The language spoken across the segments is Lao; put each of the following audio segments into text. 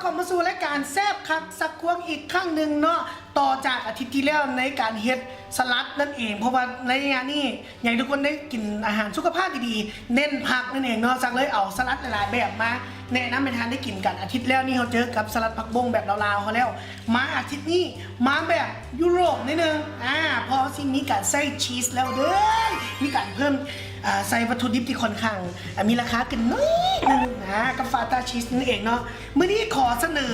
ກັບມາສູ່ລາຍການແຊບຄັກຊັກຄວາງອີກຄັ້ງໜຶ່ງເນາະ ຕໍ່ຈາກອາທິດທີ່ແລ້ວໃນການເຮັດສະຫຼັດນັ້ນເອງ ເພາະວ່າໃນໄລຍະນີ້ ຢາກໃຫ້ທຸກຄົນໄດ້ກິນອາຫານສຸຂະພາບດີໆ ເນັ້ນຜັກນັ້ນເອງເນາະ ຊັກເລີຍເອົາສະຫຼັດຫຼາຍໆແບບມາແນະນຳໃຫ້ທ່ານໄດ້ກິນກັນ. ອາທິດແລ້ວນີ້ເຮົາເຈີກັບສະຫຼັດຜັກບົ້ງແບບລາວໆເຮົາແລ້ວ ມາອາທິດນີ້ມາແບບຢູໂຣບໜ້ອຍໜຶ່ງ ອາ ເພາະເຮົາຊິມີການໃສ່ຊີສແລ້ວເດີ ມີການເພີ່ມ ອາ ໃສ່ວັດຖຸດິບທີ່ຄ່ອນຂ້າງ ອາ ມີລາຄາຂຶ້ນໜ້ອຍໜຶ່ງ ອາ ກັບຟາຕາຊີສນັ້ນເອງເນາະ. ມື້ນີ້ຂໍສະເໜີ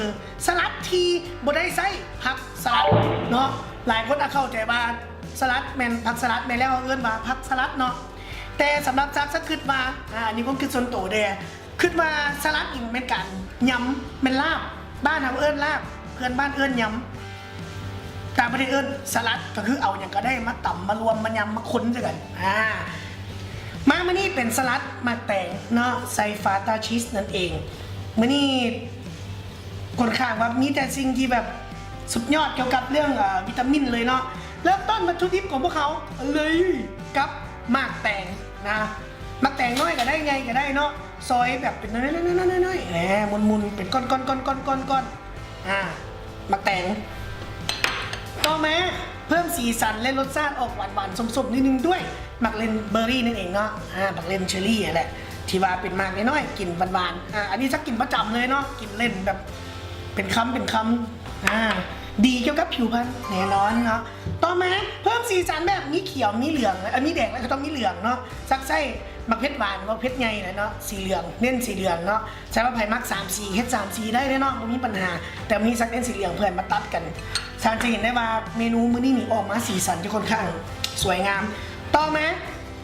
ສະຫຼັດທີ່ບໍ່ໄດ້ໃຊ້ຜັກສະຫຼັດເນາະ. ຫຼາຍຄົນອາດເຂົ້າໃຈວ່າສະຫຼັດແມ່ນຜັກສະຫຼັດ ແມ່ນແລ້ວເອີ້ນວ່າຜັກສະຫຼັດເນາະ ແຕ່ສຳລັບຊັກ ຊັກຄິດວ່າ ອາ ອັນນີ້ຄວາມຄິດສ່ວນໂຕເດ້ ຄິດວ່າສະຫຼັດນີ້ແມ່ນການຍຳ ແມ່ນລາບ ບ້ານເຮົາເອີ້ນລາບ ເພື່ອນບ້ານເອີ້ນຍຳ ຕ່າງປະເທດເອີ້ນສະຫຼັດ ກໍຄືເອົາຫຍັງກໍໄດ້ມາຕຳ ມາລວມ ມາຍຳ ມາຄົນໃສ່ກັນ. ອາ ມາມື້ນີ້ເປັນສະຫຼັດໝາກແຕງເນາະ ໃສ່ຟາຕາຊີສນັ້ນເອງ. ມື້ນີ້ຄ່ອນຂ້າງວ່າມີແຕ່ສິ່ງທີ່ແບບສຸດຍອດກ່ຽວກັບເລື່ອງ ເອີ ວິຕາມິນເລີຍເນາະ. ເລີ່ມຕົ້ນວັດຖຸດິບຂອງພວກເຮົາເລີຍກັບໝາກແຕງນະ ໝາກແຕງນ້ອຍກໍໄດ້ ໃຫຍ່ກໍໄດ້ເນາະ ຊອຍແບບເປັນນ້ອຍໆ ແຫຼະ ໝຸ່ນໆ ເປັນກ້ອນໆໆໆໆ ອາ ໝາກແຕງ. ຕໍ່ມາເພີ່ມສີສັນ ແລະ ລົດຊາດອອກຫວານໆ ສົ້ມໆ ນິດໜຶ່ງດ້ວຍໝາກເລັນເບີຣີນັ້ນເອງເນາະ ອາ ໝາກເລັນເຊີຣີຫັ້ນແຫຼະ ທີ່ວ່າເປັນໝາກນ້ອຍໆ ກິນຫວານໆ. ອາ ອັນນີ້ຊັກກິນປະຈຳເລີຍເນາະ ກິນເຫຼັ້ນແບບເປັນຄຳເປັນຄຳ ອາ ດີກ່ຽວກັບຜິວພັນແນ່ນອນເນາະ. ຕໍ່ມາເພີ່ມສີສັນແບບມີຂຽວ ມີເຫຼືອງ ເອີ ມີແດງ ແລ້ວກໍຕ້ອງມີເຫຼືອງເນາະ ຊັກໃຊ້ໝາກເຜັດຫວານ ໝາກເຜັດໃຫຍ່ແຫຼະເນາະ ສີເຫຼືອງ ເນັ້ນສີເຫຼືອງເນາະ. ສຳລັບໃຜມັກສາມສີ ເຮັດສາມສີໄດ້ເດ້ເນາະ ບໍ່ມີບັນຫາ. ແຕ່ມື້ນີ້ຊັກເນັ້ນສີເຫຼືອງເພື່ອໃຫ້ມາຕັດກັນ. ທ່ານຈະເຫັນໄດ້ວ່າເມນູມື້ນີ້ນີ້ອອກມາສີສັນຈະຄ່ອນຂ້າງສວຍງາມ. ຕໍ່ມາ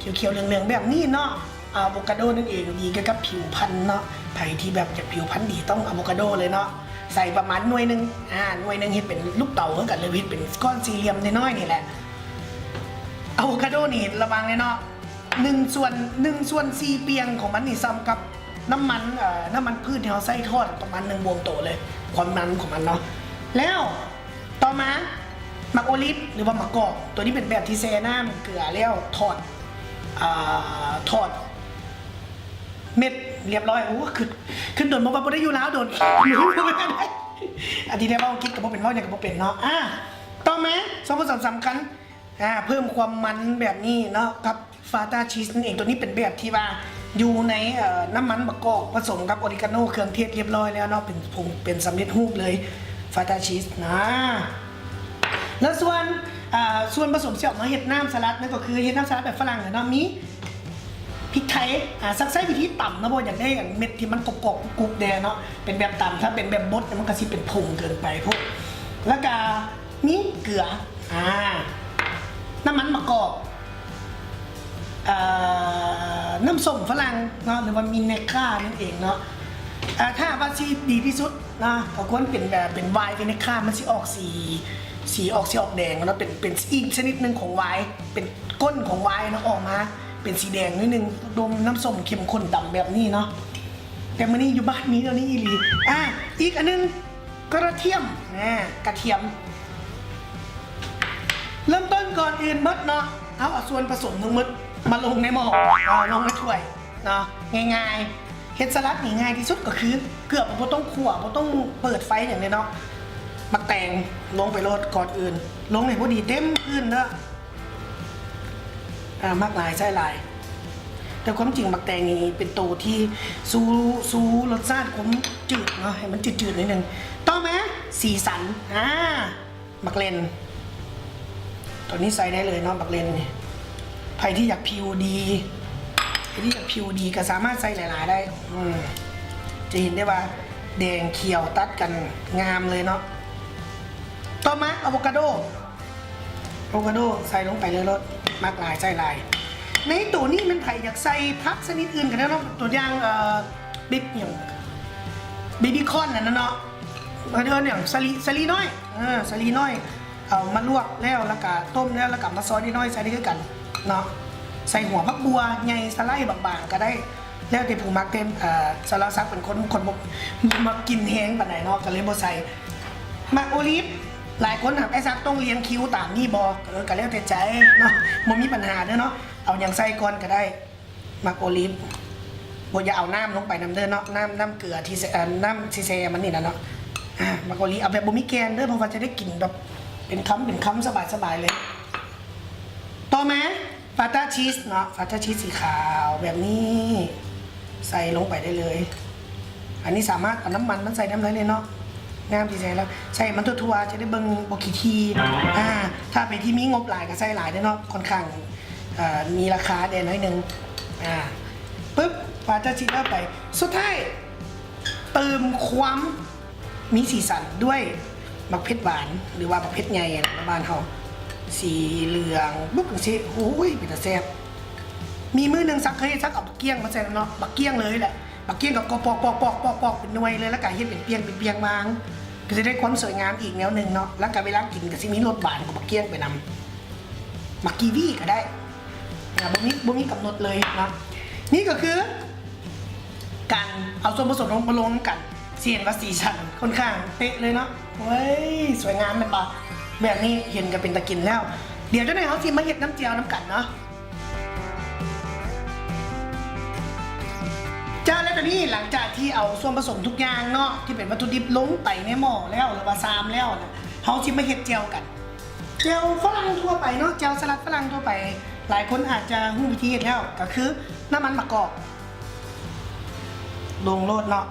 ຂຽວໆເຫຼືອງໆແບບນີ້ເນາະ ອາໂວຄາໂດນັ້ນເອງ ດີກ່ຽວກັບຜິວພັນເນາະ. ໃຜທີ່ແບບຢາກຜິວພັນດີຕ້ອງອາໂວຄາໂດເລີຍເນາະ ໃສ່ປະມານໜ່ວຍໜຶ່ງ ອາ ໜ່ວຍໜຶ່ງເຮັດເປັນລູກເຕົາຄືກັນ ຫຼືເຮັດເປັນກ້ອນສີ່ຫຼ່ຽມນ້ອຍໆນີ້ແຫຼະ. ອາໂວຄາໂດນີ້ລະວັງແນ່ເນາະ ໜຶ່ງສ່ວນ ໜຶ່ງສ່ວນສີ່ປ່ຽງຂອງມັນນີ້ສ່ຳກັບ ນ້ຳມັນ ເອີ ນ້ຳມັນພືດທີ່ເຮົາໃຊ້ທອດປະມານໜຶ່ງບ່ວງໂຕເລີຍ ຄວາມມັນຂອງມັນເນາະ. ແລ້ວຕໍ່ມາໝາກໂອລິບ ຫຼືວ່າໝາກກອກ ຕົວນີ້ເປັນແບບທີ່ແຊ່ນ້ຳເກືອແລ້ວຖອດ ອາ ຖອດເມັດລຽບຮ້ອຍ. ໂອ້ ຄຶດ ຄຶດດົນ ເພາະວ່າບໍ່ໄດ້ຢູ່ລາວດົນ ອັນນີ້ໄດ້ເວົ້າອັງກິດກໍບໍ່ເປັນ ເວົ້າຫຍັງກໍບໍ່ເປັນເນາະ. ອາ ຕໍ່ມາສ່ວນປະສົມສຳຄັນ ອາ ເພີ່ມຄວາມມັນແບບນີ້ເນາະ ກັບຟາຕາຊີສນັ້ນເອງ. ຕົວນີ້ເປັນແບບທີ່ວ່າຢູ່ໃນ ເອີ ນ້ຳມັນໝາກກອກ ປະສົມກັບໂອລິກາໂນ ເຄື່ອງເທດລຽບຮ້ອຍແລ້ວເນາະ ເປັນຜົງ ເປັນສຳເລັດຮູບເລີຍ ຟາຕາຊີສນະ. ແລ້ວສ່ວນ ອາ ສ່ວນປະສົມທີ່ເອົາມາເຮັດນ້ຳສະຫຼັດນັ້ນກໍຄືເຮັດນ້ຳສະຫຼັດແບບຝຣັ່ງເນາະ ມີ ພິກໄທ ອາ ຊັກໃຊ້ວິທີຕຳເນາະ ບໍ່ຢາກໄດ້ອັນເມັດທີ່ມັນກອບໆ ກຸບໆແດ່ເນາະ ເປັນແບບຕຳ. ຖ້າເປັນແບບບົດມັນກໍຊິເປັນຜົງເກີນໄປພຸ້ນ. ແລ້ວກະມີເກືອ ອາ ນ້ຳມັນໝາກກອກ ອາ ນ້ຳສົ້ມຝຣັ່ງເນາະ ຫຼືວ່າວິເນກການັ້ນເອງເນາະ. ອາ ຖ້າວ່າຊິດີທີ່ສຸດເນາະ ກໍຄວນເປັນແບບເປັນໄວນ໌ວິເນກກາ ມັນຊິອອກສີ ສີອອກ ຊິອອກແດງເນາະ ເປັນ ເປັນອີກຊະນິດໜຶ່ງຂອງໄວນ໌ ເປັນກົ້ນຂອງໄວນ໌ເນາະ ອອກມາ ເປັນສີແດງໜ້ອຍໜຶ່ງ ລົມນ້ຳສົ້ມເຂັ້ມຂຸ້ນດຳແບບນີ້ເນາະ. ແຕ່ມື້ນີ້ຢູ່ບ້ານມີເທົ່ານີ້ອີ່ຫຼີ. ອາ ອີກອັນໜຶ່ງ ກະທຽມ ອາ ກະທຽມ. ເລີ່ມຕົ້ນກ່ອນອື່ນໝົດເນາະ ເຮົາເອົາສ່ວນປະສົມທັງໝົດມາລົງໃນໝໍ້ ເອົາລົງໃນຖ້ວຍເນາະ ງ່າຍໆ. ເຮັດສະຫຼັດນີ້ງ່າຍທີ່ສຸດກໍຄືເກືອບບໍ່ຕ້ອງຂົ້ວ ບໍ່ຕ້ອງເປີດໄຟຫຍັງເລີຍເນາະ. ໝາກແຕງລົງໄປໂລດ ກ່ອນອື່ນລົງໃຫ້ພໍດີເຕັມພື້ນເດີ. ອາ ມັກຫຼາຍໃສ່ຫຼາຍ ແຕ່ຄວາມຈິງໝາກແຕງນີ້ເປັນໂຕທີ່ຊູ ຊູລົດຊາດຄວາມຈືດເນາະ ໃຫ້ມັນຈືດໆໜ້ອຍໜຶ່ງ. ຕໍ່ມາສີສັນ ອາ ໝາກເລັນ ຕົວນີ້ໃສ່ໄດ້ເລີຍເນາະ ໝາກເລັນນີ້. ໃຜທີ່ຢາກຜິວດີ ໃຜທີ່ຢາກຜິວດີກໍສາມາດໃສ່ຫຼາຍໆໄດ້ ອືມ ຈະເຫັນໄດ້ວ່າແດງຂຽວຕັດກັນງາມເລີຍເນາະ. ຕໍ່ມາອາໂວຄາໂດ ອາໂວຄາໂດໃສ່ລົງໄປເລີຍໂລດ ມັກຫຼາຍໃສ່ຫຼາຍ. ໃນໂຕນີ້ແມ່ນໃຜຢາກໃສ່ຜັກຊະນິດອື່ນກໍໄດ້ເນາະ ຕົວຢ່າງ ເອີ ເບບ ຫຍັງ ເບບີຄອນຫັ້ນນະເນາະ ເຂົາເອີ້ນຫຍັງ ສາລີ ສາລີນ້ອຍ ເອີ ສາລີນ້ອຍ ເອົາມາລວກແລ້ວ ແລ້ວກະຕົ້ມແລ້ວ ແລ້ວກະມາຊອຍນ້ອຍໆໃສ່ໄດ້ຄືກັນເນາະ. ໃສ່ຫົວຜັກບົວໃຫຍ່ສະໄລບາງໆກໍໄດ້ ແລ້ວແຕ່ຜູ້ມັກເດ້. ເອີ ສາລາສັກເປັນຄົນ ຄົນບໍ່ ບໍ່ມັກກິນແຮງປານໃດເນາະ ກໍເລີຍບໍ່ໃສ່. ໝາກໂອລິບ ຫຼາຍຄົນຖາມ ອ້າຍສັກຕ້ອງລຽງຄິວຕາມນີ້ບໍ່? ເອີ ກໍແລ້ວແຕ່ໃຈເນາະ ບໍ່ມີບັນຫາເດີເນາະ ເອົາຫຍັງໃສ່ກ່ອນກໍໄດ້. ໝາກໂອລິບ ບໍ່ ຢ່າເອົານ້ຳລົງໄປນຳເດີເນາະ ນ້ຳ ນ້ຳເກືອທີ່ ເອີ ນ້ຳທີ່ແຊ່ມັນນີ້ນະເນາະ ອ່າ ມັກກະລີ ເອົາແບບບໍ່ມີແກ່ນເດີ ເພາະວ່າຈະໄດ້ກິນແບບເປັນຄຳເປັນຄຳສະບາຍໆເລີຍ. ຕໍ່ມາ Feta cheese ເນາະ Feta cheese ສີຂາວແບບນີ້ ໃສ່ລົງໄປໄດ້ເລີຍ. ອັນນີ້ສາມາດເອົານ້ຳມັນມາໃສ່ນຳໄດ້ເລີຍເນາະ ນ້ຳທີ່ໃສ່ແລ້ວ ໃສ່ມັນທົ່ວໆ ຈະໄດ້ເບິ່ງບໍ່ຂີ້ຖີ່. ອ່າ ຖ້າໃຜທີ່ມີງົບຫຼາຍກໍໃສ່ຫຼາຍເດີເນາະ ຄ່ອນຂ້າງ ເອີ ມີລາຄາແດ່ໜ້ອຍໜຶ່ງ. ອ່າ ປຶບ Feta cheese ເຂົ້າໄປ. ສຸດທ້າຍ ເຕີມຄວາມມີສີສັນດ້ວຍບັກເຜັດຫວານ ຫຼືວ່າບັກເຜັດໃຫຍ່ນະ ບ້ານເຮົາ ສີເຫຼືອງບຶກຈັ່ງຊີ້. ໂອ້ຍ ເປັນຕາແຊບ. ມີມື້ໜຶ່ງສັກເຄີຍສັກເອົາບັກກ້ຽງມາໃສ່ນຳເນາະ ບັກກ້ຽງເລີຍແຫຼະ ບັກກ້ຽງກໍປອກໆໆໆ ເປັນໜ່ວຍເລີຍ ແລ້ວກໍເຮັດເປັນປ່ຽງເປັນປ່ຽງວາງ ກໍຈະໄດ້ຄວາມສວຍງາມອີກແນວໜຶ່ງເນາະ ແລ້ວກໍເວລາກິນກໍຊິມີລົດຫວານຂອງບັກກ້ຽງໄປນຳ. ໝາກກີວີກໍໄດ້ ອ່າ ບໍ່ມີ ບໍ່ມີກຳນົດເລີຍເນາະ. ນີ້ກໍຄືການເອົາສ່ວນປະສົມລົງມາລົງນຳກັນ ຊິເຫັນວ່າສີສັນຄ່ອນຂ້າງເປະເລີຍເນາະ. ໂອ້ຍ ສວຍງາມແມ່ນບໍ່? ແບບນີ້ເຫັນກໍເປັນຕາກິນແລ້ວ. ດຽວຈັກໜ້ອຍເຮົາຊິມາເຮັດນ້ຳແຈ່ວນຳກັນເນາະ. ຈ້າ ແລ້ວຕອນນີ້ຫຼັງຈາກທີ່ເອົາສ່ວນປະສົມທຸກຢ່າງເນາະ ທີ່ເປັນວັດຖຸດິບລົງໄປໃນໝໍ້ແລ້ວ ຫຼືວ່າຊາມແລ້ວນະ ເຮົາຊິມາເຮັດແຈ່ວກັນ. ແຈ່ວຝຣັ່ງທົ່ວໄປເນາະ ແຈ່ວສະຫຼັດຝຣັ່ງທົ່ວໄປ ຫຼາຍຄົນອາດຈະຮູ້ວິທີເຮັດແລ້ວ ກໍຄືນ້ຳມັນມະກອກລົງໂລດເນາະ.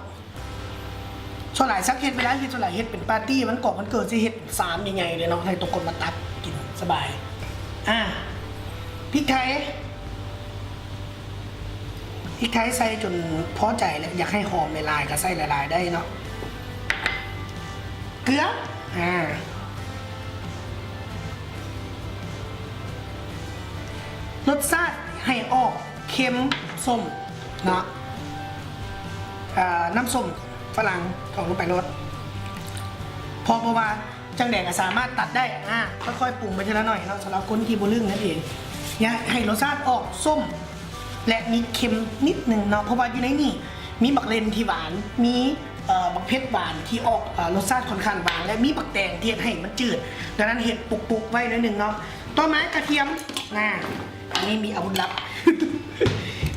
ສ່ວນຫຼາຍສັກເຮັດ ເວລາເຮັດ ສ່ວນຫຼາຍເຮັດເປັນປາຕີ້ ວັນກອກວັນເກີດ ຊິເຮັດຊາມໃຫຍ່ໆເລີຍເນາະ ໃຫ້ທຸກຄົນມາຕັກກິນສະບາຍ. ອ່າ ພິກໄທ ພິກໄທໃສ່ຈົນພໍໃຈແລ້ວ ຢາກໃຫ້ຫອມຫຼາຍໆ ກໍໃສ່ຫຼາຍໆໄດ້ເນາະ. ເກືອ ອ່າ ລົດຊາດໃຫ້ອອກເຄັມສົ້ມເນາະ ເອີ ນ້ຳສົ້ມຝຣັ່ງຖອກລົງໄປໂລດ ເພາະ ເພາະວ່າຈັ່ງໃດກໍສາມາດຕັດໄດ້ ອ່າ ຄ່ອຍໆປຸງໄປເທື່ອລະໜ້ອຍເນາະ ສຳລັບຄົນທີ່ບໍ່ລຶ້ງນັ້ນເອງ. ຢາກໃຫ້ລົດຊາດອອກສົ້ມ ແລະ ມີເຄັມນິດໜຶ່ງເນາະ ເພາະວ່າຢູ່ໃນນີ້ມີບັກເລັ່ນທີ່ຫວານ ມີ ເອີ ບັກເຜັດຫວານທີ່ອອກ ເອີ ລົດຊາດຄ່ອນຂ້າງຫວານ ແລະ ມີບັກແຕງທີ່ເຮັດໃຫ້ມັນຈືດ ດັ່ງນັ້ນເຮັດປຸກໆໄວ້ໜ້ອຍໜຶ່ງເນາະ. ຕໍ່ມາກະທຽມ ນາ ອັນນີ້ມີອາວຸດລັບ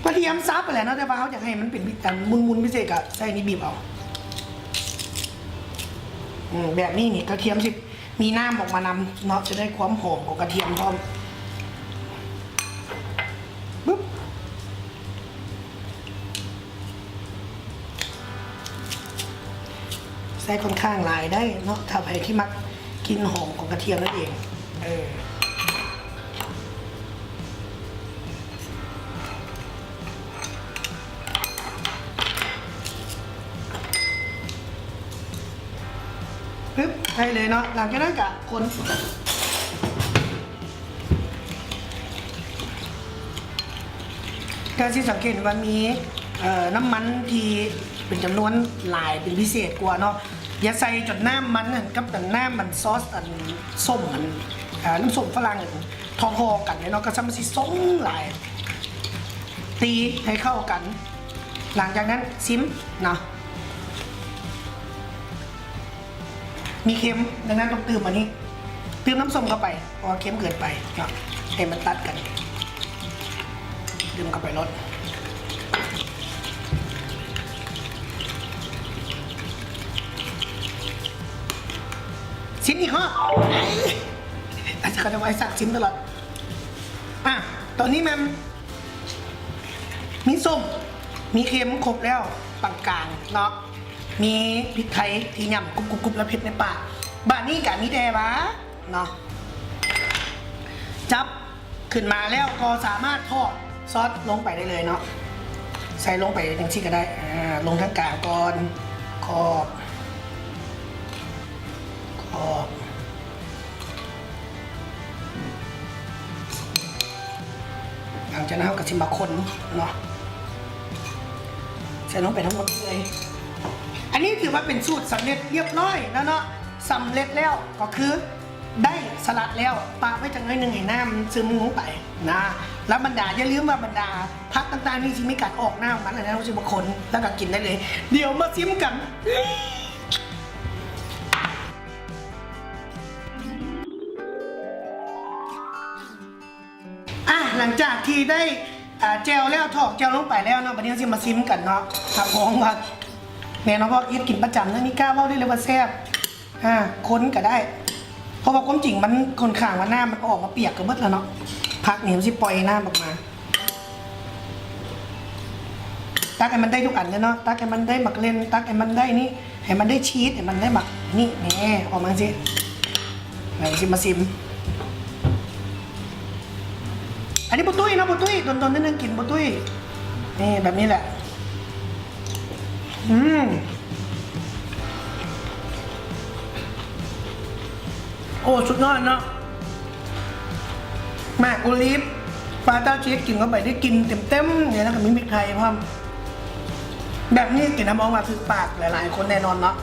ກະທຽມສັບຫັ້ນແຫຼະເນາະ ແຕ່ວ່າເຮົາຢາກໃຫ້ມັນເປັນ ອາ ມຸນໆພິເສດ ກະໃຊ້ນີ້ບີບເອົາ. ອືມ ແບບນີ້ນີ້ກະທຽມຊິ ມີນ້ຳອອກມານຳເນາະ ຈະໄດ້ຄວາມຫອມຂອງກະທຽມພ້ອມ. ປຶບ ໃສ່ຄ່ອນຂ້າງຫຼາຍໄດ້ເນາະ ຖ້າໃຜທີ່ມັກກິ່ນຫອມຂອງກະທຽມນັ້ນເອງ. ເອີ ປຶບ ໄດ້ເລີຍເນາະ. ຫຼັງຈາກນັ້ນກະຄົນ ກະຊິສັງເກດວ່າມີ ເອີ ນ້ຳມັນທີ່ເປັນຈຳນວນຫຼາຍເປັນພິເສດກວ່າເນາະ. ຢ່າໃສ່ຈົນນ້ຳມັນຫັ້ນກັບນ້ຳມັນຊອສອັນສົ້ມຫັ້ນ ເອີ ນ້ຳສົ້ມຝຣັ່ງຫັ້ນ ທໍ່ໆກັນເນາະ ກະຊຳມັນຊິຊົງຫຼາຍ. ຕີໃຫ້ເຂົ້າກັນ ຫຼັງຈາກນັ້ນຊິມເນາະ. ມີເຄັມ ດັ່ງນັ້ນຕ້ອງຕື່ມອັນນີ້ ຕື່ມນ້ຳສົ້ມເຂົ້າໄປ ເພາະວ່າເຄັມເກີນໄປເນາະ ໃຫ້ມັນຕັດກັນ ຕື່ມເຂົ້າໄປໂລດ. ຊິມອີກຮອບ ເຂົາຈະໄວ້ສັກຊິມຕະຫຼອດ. ອ່ະ ຕອນນີ້ແມ່ນ ມີສົ້ມ ມີເຄັມ ຄົບແລ້ວ ປານກາງເນາະ. ມີພິກໄທທີ່ຫຍ້ຳກຸບໆໆ ແລ້ວເຜັດໃນປາກ. ບາດນີ້ກະມີແຕ່ວ່າເນາະ ຈັບຂຶ້ນມາແລ້ວກໍສາມາດທອດຊອດລົງໄປໄດ້ເລີຍເນາະ. ໃສ່ລົງໄປຈັ່ງຊີ້ກໍໄດ້ ອ່າ ລົງທາງກາງກ່ອນ ຂອບ ຂອບ. ຫຼັງຈາກນັ້ນເຮົາກໍຊິມາຄົນເນາະ ໃສ່ລົງໄປທັງໝົດເລີຍ. ອັນນີ້ຖືວ່າເປັນສູດສຳເລັດຮຽບຮ້ອຍແລ້ວເນາະ. ສຳເລັດແລ້ວກໍຄືໄດ້ສະຫຼັດແລ້ວ ປະໄວ້ຈັກໜ້ອຍໜຶ່ງໃຫ້ນ້ຳມັນຊຶມລົງໄປນະ. ແລ້ວບັນດາ ຢ່າລືມວ່າບັນດາຜັກຕ່າງໆນີ້ຊິມີການອອກນ້ຳມັນ ແລ້ວເຮົາຊິມາຄົນ ແລ້ວກໍກິນໄດ້ເລີຍ. ດຽວມາຊິມກັນ. ອ່ະ ຫຼັງຈາກທີ່ໄດ້ ອ່າ ແຈ່ວແລ້ວ ຖອກແຈ່ວລົງໄປແລ້ວເນາະ ບັດນີ້ເຮົາຊິມາຊິມກັນເນາະ ຮັບຮອງວ່າ ແມ່ນເນາະ ເພາະເຮັດກິນປະຈຳເນາະ ນີ້ກ້າເວົ້າໄດ້ເລີຍວ່າແຊບ. ອ່າ ຄົນກໍໄດ້ ເພາະວ່າຄວາມຈິງມັນຂ້ອນຂ້າງວ່ານ້ຳມັນອອກມາປຽກກໍເບິດແລ້ວເນາະ. ຜັກນີ້ມັນຊິປ່ອຍນ້ຳອອກມາ. ຕັກໃຫ້ມັນໄດ້ທຸກອັນເລີຍເນາະ ຕັກໃຫ້ມັນໄດ້ໝາກເລັ່ນ ຕັກໃຫ້ມັນໄດ້ນີ້ ໃຫ້ມັນໄດ້ຊີສ ໃຫ້ມັນໄດ້ໝາກນີ້ ແນ່ ອອກມາຈັ່ງຊີ້. ມາຊິມ ມາຊິມ. ອັນນີ້ບໍ່ຕຸ້ຍເນາະ ບໍ່ຕຸ້ຍ ດົນໆ ໜ້ອຍໜຶ່ງກິນບໍ່ຕຸ້ຍ. ນີ້ ແບບນີ້ແຫຼະ. ອືມ ໂອ້ ສຸດຍອດເນາະ ໝາກໂອລິບ ປາຕາຊີດ ກິນເຂົ້າໄປໄດ້ກິ່ນເຕັມໆ ນີ້ ແລ້ວກໍມີພຣິກໄທພ້ອມ. ແບບນີ້ກິນຮັບຮອງວ່າຖືກປາກຫຼາຍໆຄົນແນ່ນອນເນາະ.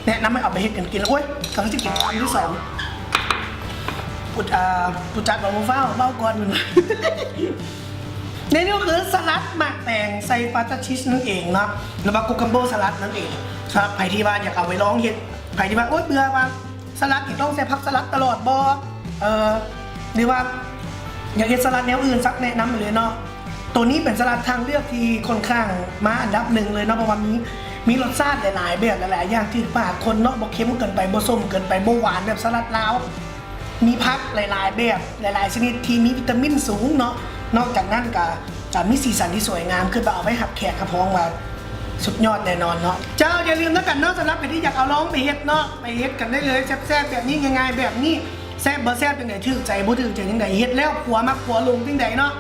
ແນະນຳໃຫ້ເອົາໄປເຮັດກັນກິນ. ໂອ້ຍ ກຳລັງຊິກິນຄຳທີສອງ. ຜູ້ ອ່າ ຜູ້ຈັດວ່າບໍ່ຟ້າວ ເວົ້າກ່ອນ. ນີ້ກໍຄືສະຫຼັດໝາກແຕງໃສ່ປາຕາຊີດນັ້ນເອງເນາະ ຫຼືວ່າກູກຳໂບສະຫຼັດນັ້ນເອງ. ສຳລັບໃຜທີ່ວ່າຢາກເອົາໄປລອງເຮັດ ໃຜທີ່ວ່າ ໂອ້ຍ ເບື່ອວ່າສະຫຼັດນີ້ຕ້ອງໃສ່ຜັກສະຫຼັດຕະຫຼອດບໍ່ ເອີ ຫຼືວ່າຢາກເຮັດສະຫຼັດແນວອື່ນ ສັກແນະນຳໄປເລີຍເນາະ. ໂຕນີ້ເປັນສະຫຼັດທາງເລືອກທີ່ຂ້ອນຂ້າງມາອັນດັບໜຶ່ງເລີຍເນາະ ເພາະວ່າມີ ມີລົດຊາດຫຼາຍໆແບບ ຫຼາຍໆຢ່າງ ຖືກປາກຄົນເນາະ ບໍ່ເຄັມເກີນໄປ ບໍ່ສົ້ມເກີນໄປ ບໍ່ຫວານ ແບບສະຫຼັດລາວ. ມີຜັກຫຼາຍໆແບບ ຫຼາຍໆຊະນິດທີ່ມີວິຕາມິນສູງເນາະ. ນອກຈາກນັ້ນກະ ກະມີສີສັນທີ່ສວຍງາມ ຄືແບບເອົາໄວ້ຮັບແຂກຮັບຮອງວ່າສຸດຍອດແນ່ນອນເນາະ. ເຈົ້າ ຢ່າລືມນຳກັນເນາະ ສຳລັບໃຜທີ່ຢາກເອົາລອງໄປເຮັດເນາະ ໄປເຮັດກັນໄດ້ເລີຍ ແຊບໆແບບນີ້ ງ່າຍໆແບບນີ້. ແຊບບໍ່ແຊບຈັ່ງໃດ ຖືກໃຈບໍ່ຖືກໃຈຈັ່ງໃດ ເຮັດແລ້ວຜົວມັກຜົວຫຼົງຈັ່ງໃດເນາະ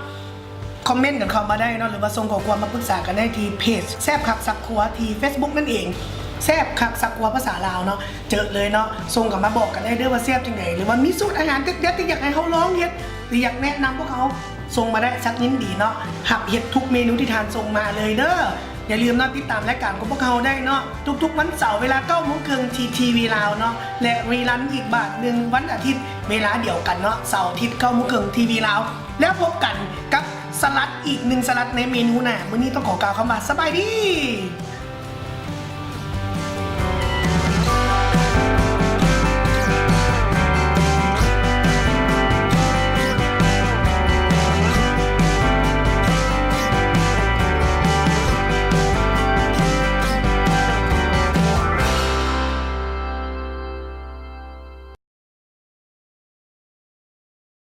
ຄອມເມັນກັນເຂົ້າມາໄດ້ເນາະ ຫຼືວ່າສົ່ງຂໍ້ຄວາມມາປຶກສາກັນໄດ້ທີ່ເພຈແຊບຄັກສັກຄົວ ທີ່ເຟສບຸກນັ້ນເອງ ແຊບຄັກສັກຄົວພາສາລາວເນາະ ເຈີເລີຍເນາະ. ສົ່ງເຂົ້າມາບອກກັນໄດ້ເດີວ່າແຊບຈັ່ງໃດ ຫຼືວ່າມີສູດອາຫານເດັດໆທີ່ຢາກໃຫ້ເຮົາລອງເຮັດ ຫຼືຢາກແນະນຳພວກເຮົາ ສົ່ງມາໄດ້ ສັກຍິນດີເນາະ ຮັບເຮັດທຸກເມນູທີ່ທ່ານສົ່ງມາເລີຍເດີ. ຢ່າລືມເນາະ ຕິດຕາມລາຍການຂອງພວກເຮົາໄດ້ເນາະ ທຸກໆວັນເສົາເວລາເກົ້າໂມງເຄິ່ງທີ່ທີວີລາວເນາະ ແລະ ຣີຣັນອີກບາດໜຶ່ງວັນອາທິດເວລາດຽວກັນເນາະ ເສົາອາທິດເກົ້າໂມງເຄິ່ງທີວີລາວ. ແລ້ວພົບກັນກັບສະຫຼັດອີກໜຶ່ງສະຫຼັດໃນເມນູໜ້າ. ມື້ນີ້ຕ້ອງຂໍກ່າວຄຳວ່າສະບາຍດີ.